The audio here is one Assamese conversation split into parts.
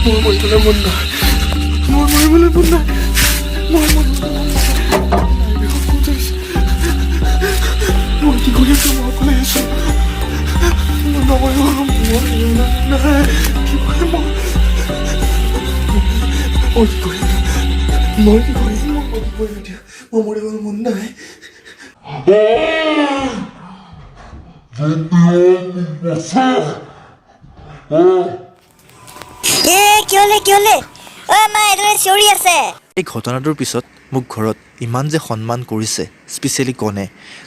মোৰ মৰিবলৈ মন নাই, মোৰ মৰিবলৈ মন নাই, মোৰ মৰিবলৈ মন নাই। মই কি কৰি আছো? মই অকলে আছো। মই নমৰিব, মোৰ নাই। কি কৰিম মই? মই কি কৰিম? মই কি কৰিম? মই কি কৰিম এতিয়া? মোৰ মৰিবলৈ মন নাই। এ, কি হ'লে, কি হ'লে? অ মা, এইদৰে চিঞৰি আছে। এই ঘটনাটোৰ পিছত মোক ঘৰত ইমান যে সন্মান কৰিছে, স্পেচিয়েলি কণে,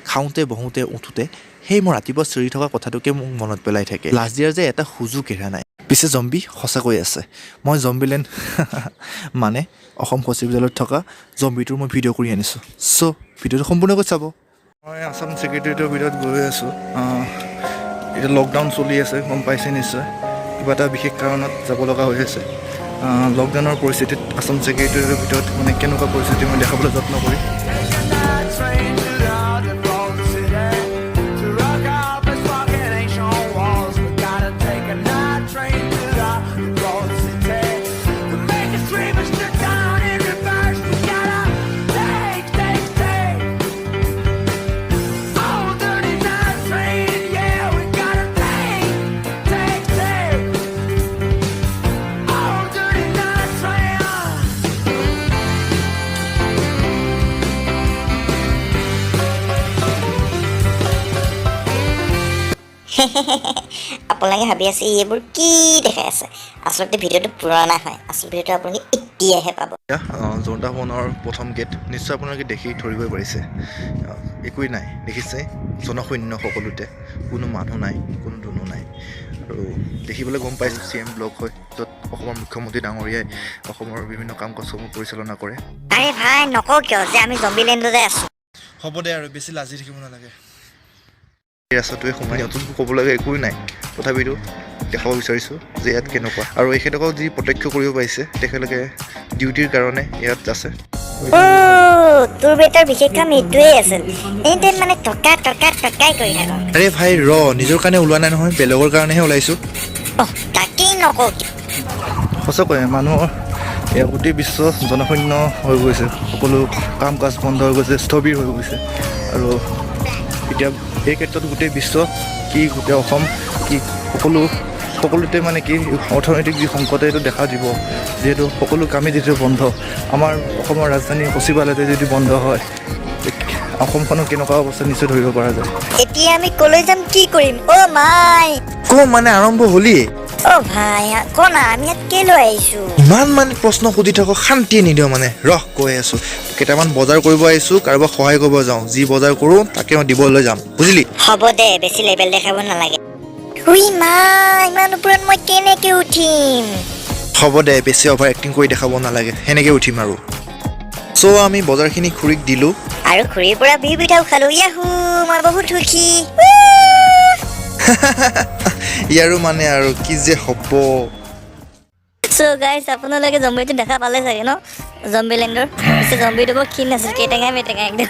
খাওঁতে, বহোঁতে, উঠোঁতে সেই মই ৰাতিপুৱা চিঞৰি থকা কথাটোকে মোক মনত পেলাই থাকে। লাজ দিয়াৰ যে এটা সুযোগ এৰা নাই। পিছে জম্বি সঁচাকৈ আছে। মই জম্বিলেণ্ড, মানে অসম সচিবালয়ত থকা জম্বিটোৰ মই ভিডিঅ' কৰি আনিছোঁ। চ' ভিডিঅ'টো সম্পূৰ্ণকৈ চাব। মই আছাম ছেক্ৰেটেৰিয়েটৰ ভিতৰত গৈ আছোঁ। এতিয়া লকডাউন চলি আছে, গম পাইছে নিশ্চয়। কিবা এটা বিশেষ কাৰণত যাব লগা হৈ আছে। লকডাউনৰ পৰিস্থিতিত আছাম ছেক্ৰেটেৰিয়েটৰ ভিতৰত মানে কেনেকুৱা পৰিস্থিতি, মই দেখাবলৈ যত্ন কৰিম। Train to the road city to rock up a fucking ancient walls. We gotta take a night train to the road city to make us dreamers to down in reverse. We gotta take, take, take. Oh, dirty night train, yeah, we gotta take, take, take. Oh, dirty night train. আপোনালোকে ভাবি আছে এইবোৰ কি দেখাই আছে। আচলতে ভিডিঅ'টো পুৰণা হয়, আচল ভিডিঅ'টো আপোনালোকে এতিয়াহে পাব। এতিয়া জনতা ভৱনৰ প্ৰথম গেট নিশ্চয় আপোনালোকে দেখি ধৰিবই পাৰিছে। একোৱেই নাই, দেখিছে, জনশূন্য সকলোতে, কোনো মানুহ নাই, কোনো দুনুহ নাই। আৰু দেখিবলৈ গম পাইছোঁ, চি এম ব্লক হয়, য'ত অসমৰ মুখ্যমন্ত্ৰী ডাঙৰীয়াই অসমৰ বিভিন্ন কাম কাজসমূহ পৰিচালনা কৰে। আৰে ভাই, নকওঁ কিয় যে আমি জম্বি লেণ্ডতে আছো? হ'ব দে আৰু, বেছি লাজি থাকিব নালাগে। এই ৰাস্তাটোৱে সোমাই নতুন ক'ব লগা একোৱেই নাই, তথাপিতো দেখাব বিচাৰিছোঁ যে ইয়াত কেনেকুৱা। আৰু এখেতসকলক যি প্ৰত্যক্ষ কৰিব পাৰিছে, তেখেতলোকে ডিউটিৰ কাৰণে ইয়াত আছে। অ' তোৰ বেটাৰ বিশেষ কাম এইটোৱেই আছিল, এনি টাইম মানে টকা টকা টকাই কৰি থাক। আৰে ভাই ৰ, নিজৰ কাৰণে ওলোৱা নাই নহয়, বেলেগৰ কাৰণেহে ওলাইছোঁ। অহ, তাকেই নকওঁ কিয়? সঁচাকৈ মানুহৰ এয়া গোটেই বিশ্ব জনশূন্য হৈ গৈছে। সকলো কাম কাজ বন্ধ হৈ গৈছে, স্থবিৰ হৈ গৈছে। আৰু এতিয়া এই ক্ষেত্ৰত গোটেই বিশ্ব কি, গোটেই অসম কি, সকলোতে মানে কি অৰ্থনৈতিক যি সংকটে এইটো দেখা দিব। যিহেতু সকলো কামেই যিহেতু বন্ধ, আমাৰ অসমৰ ৰাজধানী সচিবালয়তে যদি বন্ধ হয়, অসমখনৰ কেনেকুৱা অৱস্থা নিশ্চয় ধৰিব পৰা যায়। এতিয়া আমি কলৈ যাম, কি কৰিম? অ' মাই! ক, মানে আৰম্ভ হ'লিয়ে? অ' ভাই, ক না, আমি ইয়াত কেলৈ আহিছো? ইমান মানে প্ৰশ্ন সুধি থাক, শান্তিয়ে নিদিওঁ মানে। ৰহ, কৈ আছোঁ। কেইটামান বজাৰ কৰিব আহিছোঁ, কাৰোবাক সহায় কৰিব যাওঁ। যি বজাৰ কৰোঁ তাকে মই দিবলৈ যাম, বুজিলি? হ'ব দে, বেছি লেবেল দেখাব নালাগে। উই মা, ইমান ওপৰত মই কেনেকে উঠিম? হ'ব দে, বেছি অভাৰ এক্টিং কৰি দেখাব নালাগে, সেনেকৈ উঠিম আৰু। চ' আমি বজাৰখিনি খুৰীক দিলোঁ। আৰু খুৰীৰ পৰা বিহু পিঠাও খালো। ইয়াহু, মই বহুত সুখী। ইয়াৰো মানে আৰু কি যে হ'ব। চ' গাইজ, আপোনালোকে জম্বিটো দেখা পালে চাগে ন, জম্বি লেণ্ডৰ। পিছে জম্বিটো বৰ ক্ষীণ আছিল, কেটেঙা মেটেঙা একদম।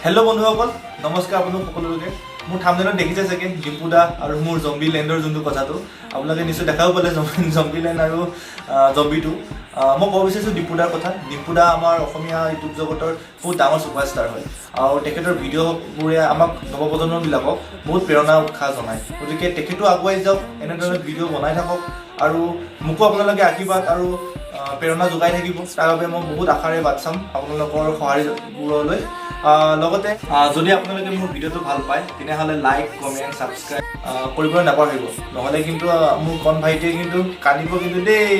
হেল্ল' বন্ধুসকল, নমস্কাৰ আপোনালোক সকলোকে। মোৰ থামনেলত দেখিছে চাগে ডিম্পু দা আৰু মোৰ জম্বি লেণ্ডৰ যোনটো কথাটো, আপোনালোকে নিশ্চয় দেখাও পালে জম্বি লেণ্ড আৰু জম্বিটো। মই ক'ব বিচাৰিছোঁ ডিম্পু দাৰ কথা। ডিম্পু দা আমাৰ অসমীয়া ইউটিউব জগতৰ বহুত ডাঙৰ ছুপাৰষ্টাৰ হয় আৰু তেখেতৰ ভিডিঅ'বোৰে আমাক নৱপ্ৰজন্মবিলাকক বহুত প্ৰেৰণা, উৎসাহ জনায়। গতিকে তেখেতো আগুৱাই যাওক, এনেধৰণৰ ভিডিঅ' বনাই থাকক আৰু মোকো আপোনালোকে আশীৰ্বাদ আৰু প্ৰেৰণা যোগাই থাকিব, তাৰ বাবে মই বহুত আশাৰে বাট চাম আপোনালোকৰ সঁহাৰিবোৰলৈ। লগতে যদি আপোনালোকে মোৰ ভিডিঅ'টো ভাল পায়, তেনেহ'লে লাইক, কমেণ্ট, ছাবস্ক্ৰাইব কৰিবলৈ নাপাহৰিব। নহ'লে কিন্তু মোৰ কণ ভাইটিয়ে কিন্তু কান্দিব কিন্তু দেই।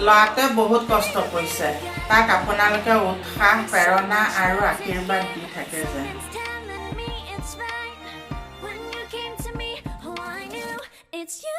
ল'ৰাটোৱে বহুত কষ্ট কৰিছে। তাক আপোনালোকে উৎসাহ, প্ৰেৰণা আৰু আশীৰ্বাদ দি থাকে যেন। Telling me it's right when you came to me. Oh, I knew it's you.